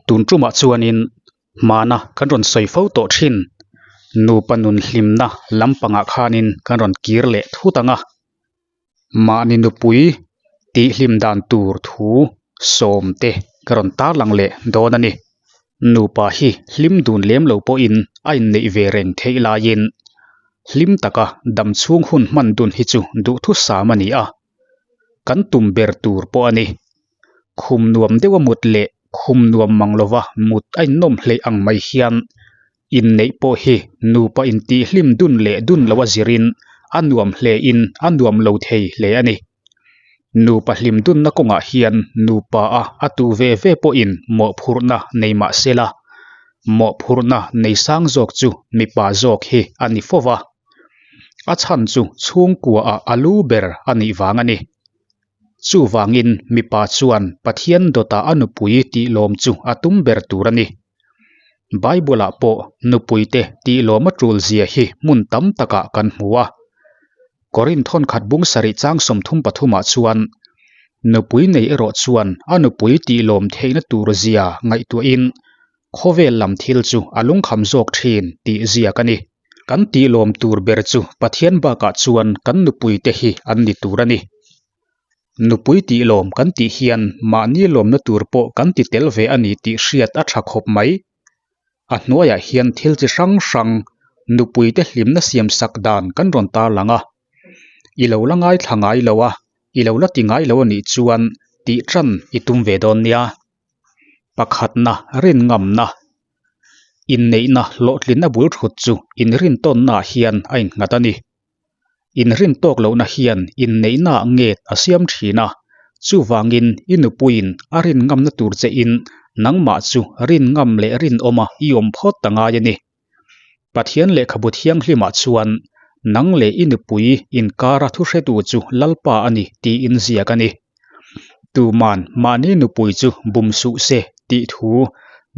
Tun tumah chuanin hmana kan rawn sawi fo tawh thin nupa nun hlimna lampangah khanin kan rawn kir leh thut ang a. Mahni nupui tih hlim dan tur thu sawm te ka rawn tarlang leh dawn a ni. Nupa hi hlim dun lem lo pawhin a inneih ve reng theih laiin hlim taka dam chhung hun hman dun hi chu duhthusam a ni a, kan tum ber tur pawh a ni. Khum nuam deuha mut leh khum nuam mang lova mut a innawm hleih ang mai hian inneih pawh hi nupa intihhlim dun leh dun loa zirin a nuam hlein a nuam lo thei hle a ni. Nupa hlim dunna kawngah hian nupa a a tu ve ve pawhin mawhphurhna nei mah se la, mawhphurhna nei sang zawk chu mipa zawk hi a ni fo va. A chhan chu chhungkuaah a lu ber a nih vang a ni. Chuvangin mipa chuan Pathian dawtah a nupui tih lawm chu a tum ber tur a ni. Bible-ah pawh nupuite tih lawm a tul zia hi hmun tam takah kan hmu a. Korinth thawnkhat bung sarih chang 33 ah chuan, Nupui nei erawh chuan a nupui tih lawm theihna tur zia ngaihtuahin khawvel lam thil chu a lungkham zawk thin tih ziak a ni. Kan tih lawm tur ber chu Pathian bakah chuan kan nupuite hi an ni tur a ni. Nupui tih lawm kan tih hian mahni lawmna tur pawh kan ti tel ve a ni tih hriat a tha khawp mai. A hnuaiah hian thil chi hrang hrang nupuite hlimna siamsak dan kan rawn tarlang a. I lo la ngaithla ngai lo a, i lo la ti ngai lo a nih chuan tih tan i tum ve dawn nia. Pakhatna rin ngamna. Inneihna hlawhtlinna bul thut chu inrintawnnaah hian a innghat a ni. Inrin tawk lohna hian inneihnaah nget a siam thin a, chuvangin i nupuiin a rin ngamna tur che in nangmah chu rin ngam leh rinawma i awm phawt ta ngai a ni. Pathian lehkhabu thianghlimah chuan nang leh i nupui inkara thuhretu chu Lalpa a ni tiin ziak a ni. Tuman mahni nupui chu bum suh se tih thu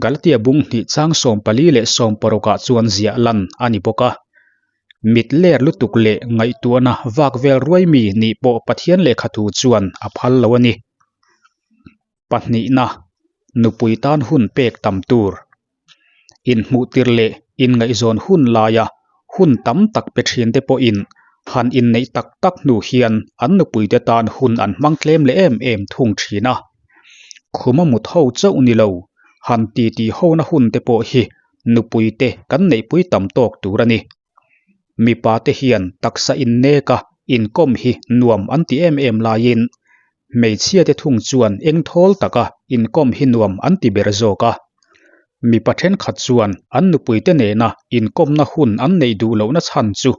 Galatia bung hnih chang 14 leh 16 ah chuan ziah lan a ni bawk a. Mit ler lutuk leh ngaihtuahna vak vel ruai mi nih pawh Pathian lehkhathu chuan a phal lo a ni. Pahnihna, nupui tan hun pek tam tur. Inhmuhtir leh inngaihzawn hun laia hun tam tak pe thinte pawhin han inneih tak tak hnu hian an nupuite tan hun an hmang tlem leh em em thung thin a. Khuma mut ho chauh ni lo, han titi hona hun te pawh hi nupuite kan neihpui tam tawk tur a ni. Mipa te hian taksa inneka inkawm hi nuam an ti em em laiin hmeichhia te thung chuan eng thawl taka inkawm hi nuam an ti ber zawk a. Mipa thenkhat chuan an nupuite nena inkawmna hun an neih duh lohna chhan chu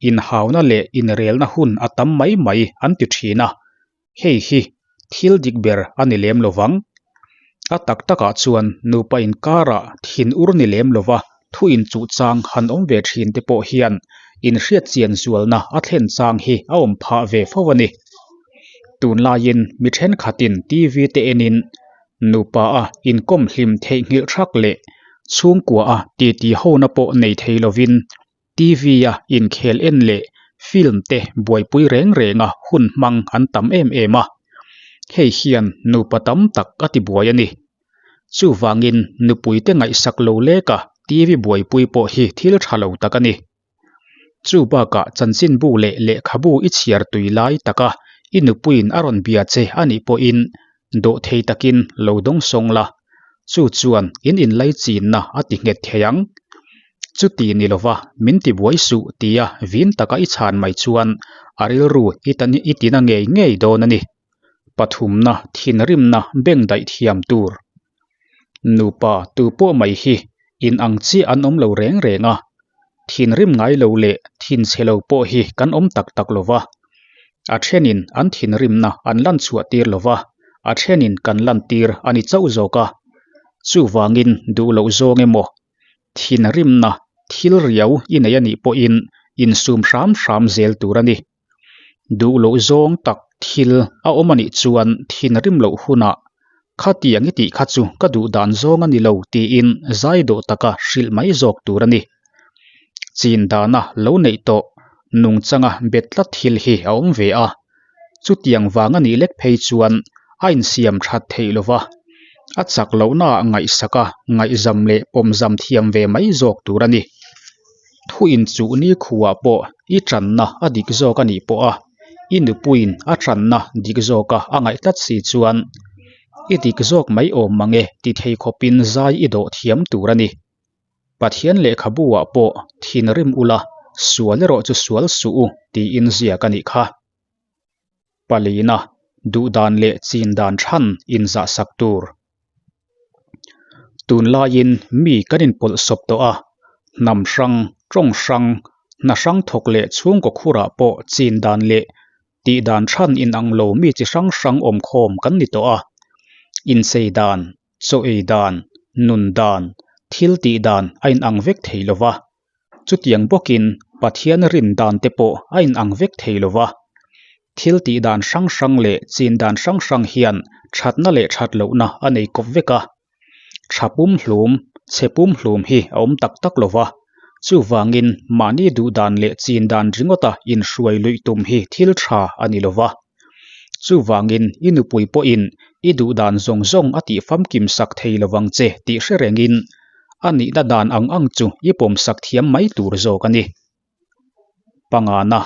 inhauna leh inrelna hun a tam mai mai an ti thin a. Hei hi thil dik ber a ni lem lo vang. A tak takah chuan nupa inkarah thin ur ni lem lova thu inchuh chang han awm ve thin te pawh hian inhriat chian zualna a thlen chang hi a awm phah ve fo a ni. Tunlaiin mi thenkhatin TV te enin nupa a inkawm hlim theihnghilh thak leh chhungkua a titi hona pawh nei thei lovin TV-a inkhel en leh film te buaipui reng renga hun hmang an tam em em a, hei hian nupa tam tak a ti buai a ni. Chuvangin nupuite ngaihsak lo leka TV buaipui pawh hi thil tha lo tak a ni. Chu bakah chanchinbu leh lehkhabu i chhiar tui lai taka i nupuiin a rawn bia che a nih pawhin dawhthei takin lo dawng sawng la, chu chuan in inlaichinna a ti nghet thei ang. Chuti ni lova min ti buai suh tia vin taka i chhan mai chuan a rilru i tan i tina ngei ngei dawn a ni. Pathumna, thinrimna beng daih thiam tur. Nupa tu pawh mai hi in ang chiah an awm lo reng reng a, thinrim ngai lo leh thinchhe lo pawh hi kan awm tak tak lo va. A thenin an thinrimna an lan chhuah tir lo va, a thenin kan lan tir a ni chauh zawk a. Chuvangin duh loh zawng emaw, thinrimna thil riau i nei a nih pawhin insum hram hram zel tur a ni. Duh loh zawng tak thil a awm a nih chuan thinrim loh hunah khatiang i tih kha chu ka duh dan zawng a ni lo tiin zai dawh taka hrilh mai zawk tur a ni. Chin dana lo neih tawh nungchanga bet tlat thil hi a awm ve a, chutiang vang a nih lek phei chuan a insiam that theih lo va. A chak lohnaah ngaihsak a, ngaihzam leh pawmzam thiam ve mai zawk tur a ni. Thu inchuh ni khuah pawh i tanna a dik zawk a nih pawh a, i nupuiin a tanna dik zawka a ngaih tlat si chuan i dik zawk mai awm mange ti thei khawpin zai i dawh thiam tur a ni. Pathian lehkhabu-ah pawh thinrim ula, sual erawh chu sual suh u tiin ziak a nih kha. Palina, duhdan leh chindan chhan inzahsak tur. Tunlaiin mi kan inpawlh sawp tawh a, hnam hrang, tawng hrang, hna hrang thawk leh chhungkaw khurah pawh chindan leh tihdan chhan inang lo mi chi hrang hrang awmkhawm kan ni tawh a. Inchei dan, chaw ei dan, nun dan, thil tih dan a inang vek thei lo va. Chutiang bawkin Pathian rin dan te pawh a inang vek thei lo va. Thil tih dan hrang hrang leh chin dan hrang hrang hian thatna leh that lohna a nei kawp vek a. Tha pum hlum, chhe pum hlum hi a awm tak tak lo va. Chuvangin mahni duh dan leh chin dan ringawta inhruai luih tum hi thil tha a ni lo va. Chuvangin i nupui pawhin i duh dan zawng zawng a tih famkim sak thei lo vang che tih hre rengin a nihna dan ang ang chu i pawmsak thiam mai tur zawk a ni. Pangana,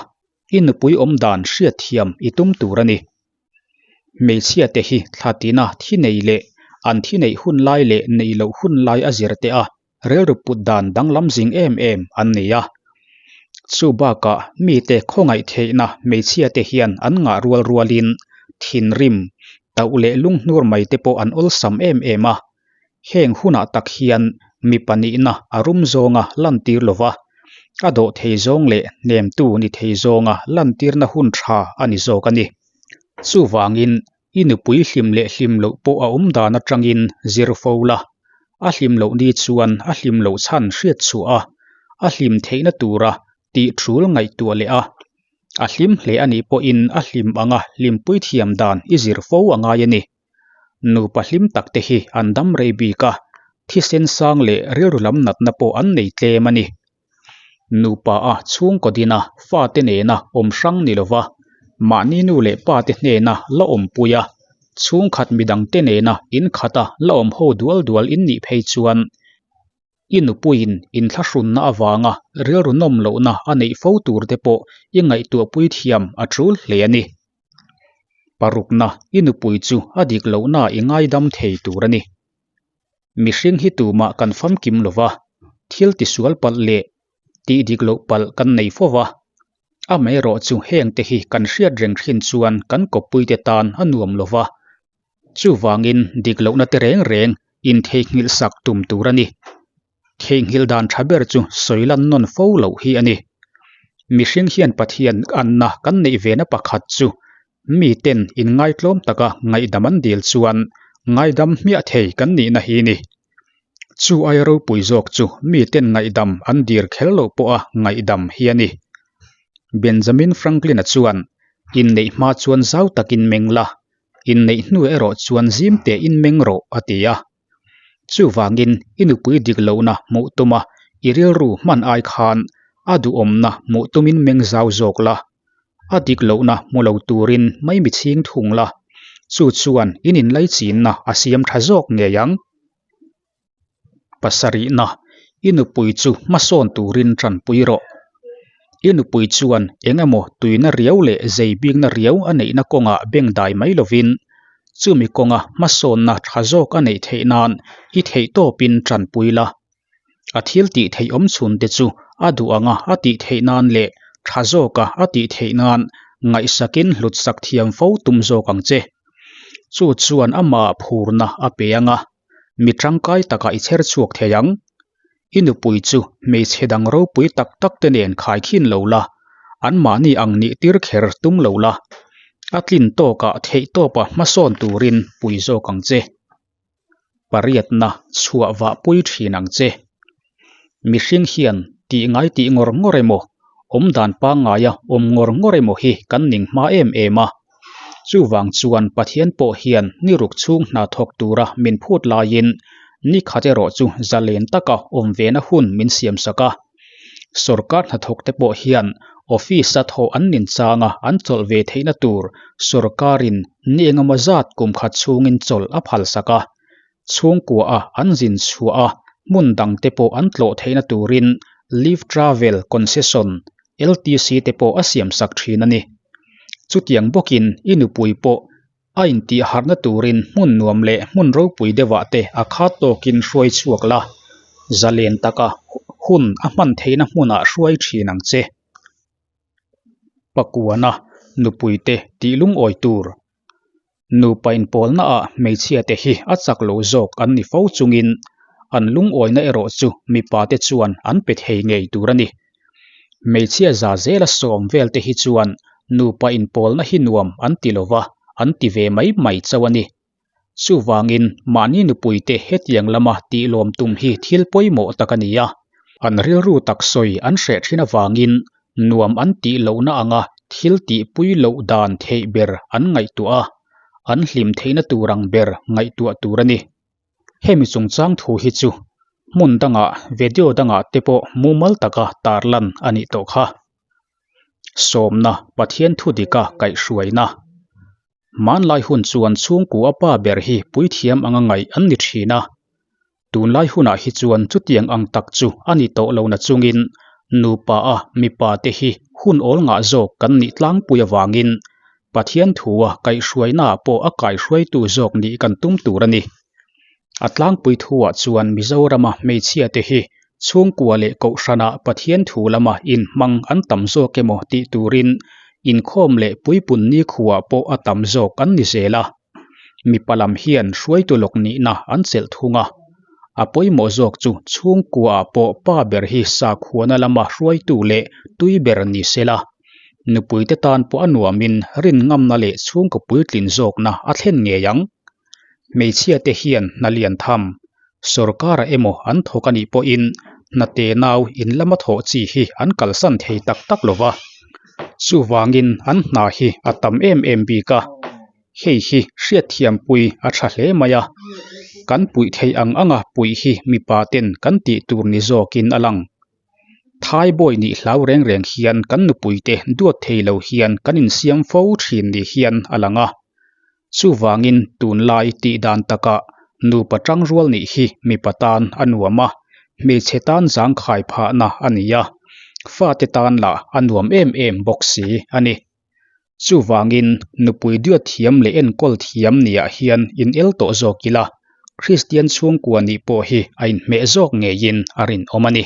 i nupui awm dan hriatthiam i tum tur a ni. Hmeichhia te hi thla tina thi nei leh an thi neih hun lai leh neih loh hun lai a zir teh a, rilru put dan danglam zing em em an nei a. Chu bakah mite khawngaih theihna hmeichhia te hian an ngah rual rualin thinrim, tauh leh lunghnur mai te pawh an awlsam em em a. Heng hunah tak hian mipa nihna a rum zawnga lantir lo va, a dawh thei zawng leh hnemtu ni thei zawnga lantirna hun tha a ni zawk a ni. Chuvangin i nupui hlim leh hlim loh pawh a awm dan atangin zir fo la, a hlim loh ni chuan a hlim loh chhan hriat chhuah a, a hlim theihna tura tih thul ngaihtuah leh a, a hlim hle a nih pawhin a hlim anga hlimpui thiam dan i zir fo a ngai a ni. Nupa hlim tak te hi an dam rei bik a, thisen sang leh rilru lam natna pawh an nei tlem a ni. Nupa a chhungkaw dina fate nena awm hrang ni lova, mahni nu leh pate hnena la awmpui a, chhungkhat midangte nena inkhata la awm ho dual dual in nih phei chuan i nupuiin inthlahrunna avanga rilru nawm lohna a neih fo tur te pawh i ngaihtuahpui thiam a tul hle a ni. Parukna, i nupui chu a dik lohna i ngaidam thei tur a ni. Mihring hi tumah kan famkim lo va, thil tisual palh leh tih dik loh palh kan nei fo va. Amaherawhchu hengte hi kan hriat reng thin chuan kan kawppuite tan a nuam lo va, Chuvangin dik lohna te reng reng intheihnghilh sak tum tur a ni. Theihnghilh dan tha ber chu sawi lan nawn fo loh hi a ni. Mihring hian Pathian anna kan neih vena pakhat chu miten inngaitlawm taka ngaihdam an dil chuan ngaidam hmiah thei kan nihna hi ni. Chu aia ropui zawk chu miten ngaihdam an dir kher loh pawha ngaihdam hi a ni. Benjamin Franklin-a chuan, Inneih hma chuan zau takin meng la, Inneih hnu erawh chuan zim teh in meng rawh a ti a. Chuvangin i nupui dik lohna hmuh tuma i rilru hman ai khan a duhawmna hmuh tumin meng zau zawk la. A dik lohna hmu lo turin maimi chhing thung la. Chu chuan in inlaichinna a siam tha zawk ngei ang. Pasarihna, i nupui chu hmasawn turin tanpui rawh. I nupui chuan eng emaw tuina riau leh zei bikna riau a neihna kawngah bengdai mai lovin, chumi kawnga hmasawnna tha zawk a neih theih nan i theihtawpin tanpui la. A thil tih theih awm chhun te chu a duh anga a tih theih nan leh tha zawka a tih theih nan ngaihsakin hlutsak thiam fo tum zawk ang che. Chu chuan amah phurna a pe anga. Mi tangkai takah i chher chhuak thei ang. I nupui chu hmeichhe dang ropui tak tak te nen khaikhin lo la, anmahni ang nih tir kher tum lo la, a tlin tawkah theih tawpa hmasawn turin pui zawk ang che. Pariatna chhuah vah pui thin ang che. Mihring hian tih ngai tih ngawr ngawr emaw, awm dan pangngaia awm ngawr ngawr emaw hi kan ning hma em em a. Chuvang chuan Pathian pawh hian ni ruk chhung hna thawk tura min phut laiin ni khat erawh chu zalen taka awm vena hun min siam sak a. Sorkar hnathawkte pawh hian office-a thawh an nin changa an chawlh ve theihna tur sorkarin ni engemaw zat kum khat chhungin chawlh a phal sak a. Chhungkua a an zin chhuah a, hmun dang te pawh an tlawh theihna turin Leave Travel Concession, LTC, te pawh a siamsak thin a ni. Chutiang bawkin i nupui pawh a intihharhna turin hmun nuam leh hmun ropui deuhah te a khat tawkin hruai chhuak la, zalen taka hun a hman theihna hmunah hruai thin ang che. Pakuana nupuite tih lungawi tur. Nupa inpawlnaah hmeichhiate hi a chak lo zawk an ni fo chungin an lungawina erawh chu mipate chuan an pe thei ngei tur a ni. Hmeichhia za zela sawm velte hi chuan nupa inpawlna hi nuam an ti lo va, an ti ve mai mai chauh a ni. Chuvangin mahni nupuite hetiang lama tihlawm tum hi thil pawimawh tak a ni a, an rilru tak sawi an hreh thin avangin nuam an tih lohna anga thil tihpui loh dan theih ber an ngaihtuah a, an hlim theihna tur ang ber ngaihtuah tur a ni. Hemi chungchang thu hi chu hmun dangah video dangah te pawh mumal taka tarlan a nih tawh kha. Sawmna Pathian thu dika kaihhruaina. Hmanlai hun chuan chhungkua pa ber hi puithiam anga ngaih an ni thin a. Tunlai hunah hi chuan chutiang ang tak chu a ni tawh lo nachungin nupa a mipa te hi hun awl ngah zawk kan nih tlangpui avangin Pathian thua kaihhruainaah pawh a kaihhruaitu zawk nih kan tum tur a ni. A tlangpui thuah chuan Mizorama hmeichhia te hi chhungkua leh kohhranah Pathian thu lama inhmang an tam zawk emaw tih turin inkhawm leh puipun nikhuaah pawh a tam zawk an ni zel a. Mipa lam hian hruaitu lawk nihna an chelh thung a. A pawimawh zawk chu chhungkuaah pawh pa ber hi sakhuana lama hruaitu leh tui ber ni se la. Nupuite tan pawh a nuamin rin ngamna leh chhungkaw puitlin zawkna a thlen ngei ang. Hmeichhiate hian hna lian tham, sorkara emaw an thawk a nih pawhin hna te nau in lama thawh chi hi an kalsan thei tak tak lo va. Chuvangin an hna hi a tam em em bik a, hei hi hriatthiampui a tha hle mai a, kan puih theih ang anga puih hi mipa ten kan tih tur ni zawkin a lang. Thaibawi nih hlau reng reng hian kan nupuite duat thei lo hian kan insiam fo thin ni hian a lang a. Chuvangin tunlai tih dan takah nupa tangrual nih hi mipa tan a nuam a, hmeichhe tan zangkhai phahna a ni a, fate tan lah a nuam em em bawk si a ni. Chuvangin nupui duat thiam leh enkawl thiam niah hian inel tawh zawk ila, Kristian chhungkua nih pawh hi a inhmeh zawk ngeiin a rinawm a ni.